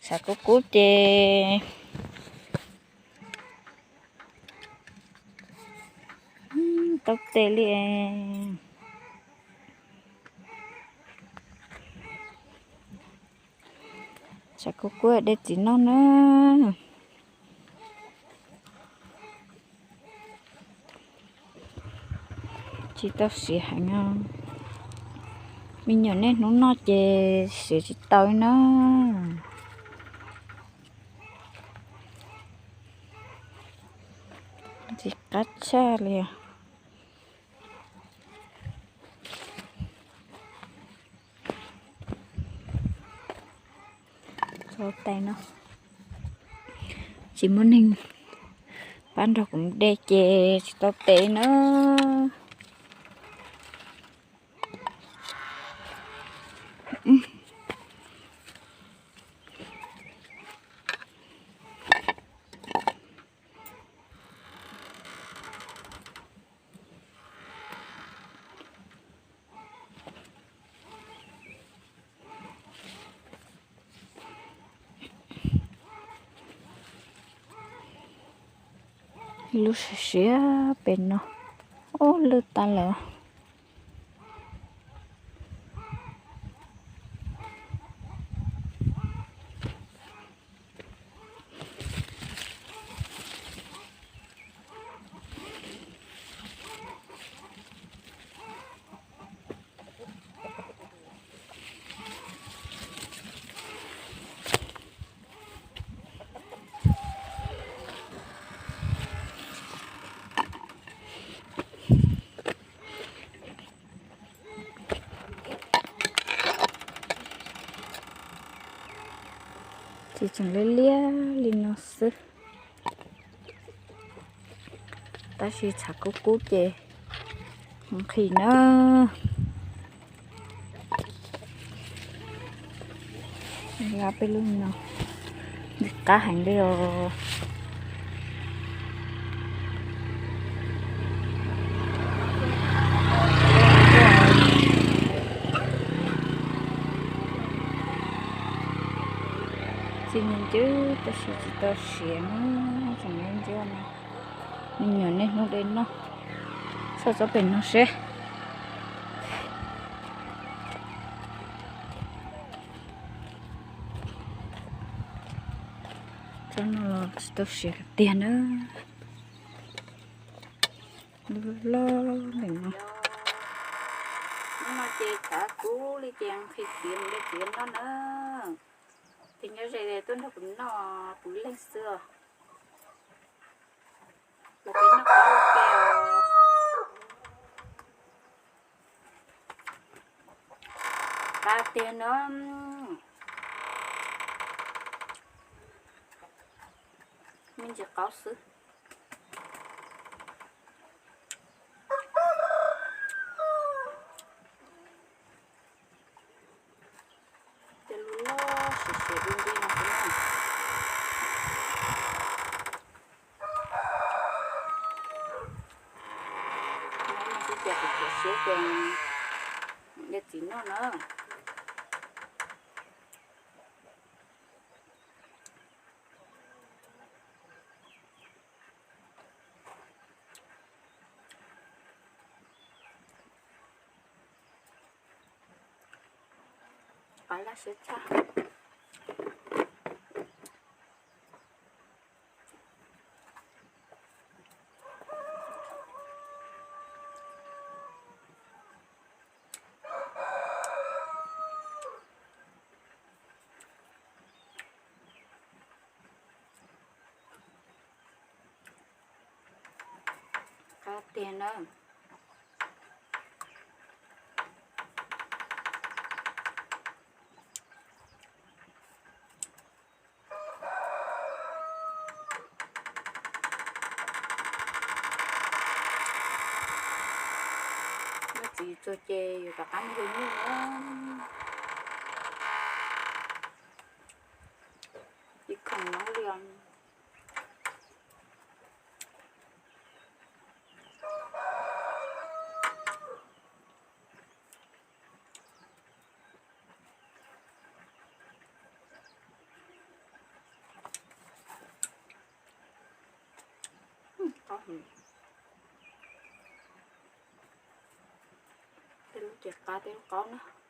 Tshav kub kub ces tau tes li. Tshav kub kub de txiv noj na. Tsis tau siav heev. Me nyuam niaj hnub noj ces siav tsis tau li na. Ntxim qab tshaj li. Tsis muaj neeg pab nrog kuv de ces tsis tau tes na. Lub siab siab pem no, ub lwj tas lawm. Tsis tseem liab liab li no xwb, tab sis tshav kub kub ces nqhis na. Lab peb lub no ntxim qab heev li os. Txi ncw tab sis tsis tau siav na, tseem ncw ncw na. Me nyuam niaj hnub de noj, xauj tsob pem no seb. Tsob no los tsis tau siav tiag na. Loj loj ntawm no. Hnub no ces tshav kub li ces nqhis txiv mus de txiv noj na. Ces nyob ze tuaj nrog kuv noj puv leej xwb os. Kuv peb noj qab ua ke os. Qab tiag no. Me ntsis qaub xwb. Tej lub loj siav siav du du no xwb na. Xwb ces kuv tuav siab ces de txiv noj na. Qab laj siab tshaj. Qab tiag na. Noj txiv tsuag ces yuav rov qab mus hu nyuj na. Ib khoom no li os. Tej lub ces qab tej lub qaub na.